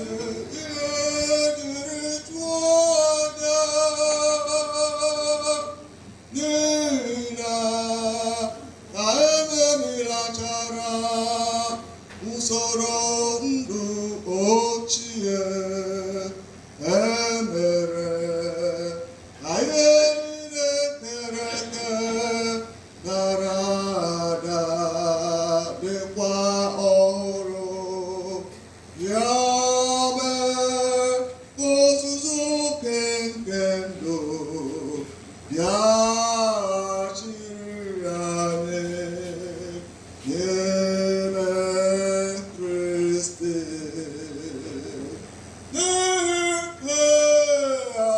Ihe jiri chụọ aja, n'ihi na ka ememilachara usoro ndụ ochie, emere ka ihe niile kere eke dara ada dịkwa ọhụrụ. Ya mee ka ozuzu oke nke ndụ bịaghachiri anyị n'ime Kristi. N'ihi nke a,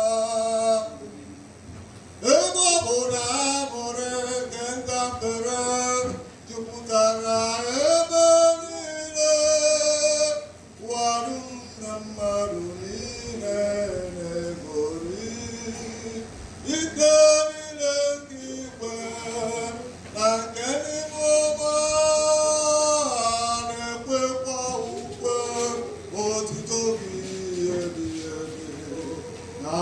ebe ọ bụ na aṅụrị nke ngafere jupụtara ebe niile, ụwa dum na mmadụ niile na-egori ike niile nke igwe na nke n'ime ụwa na-ekwekwa ukwe otuto gị ebighị ebi na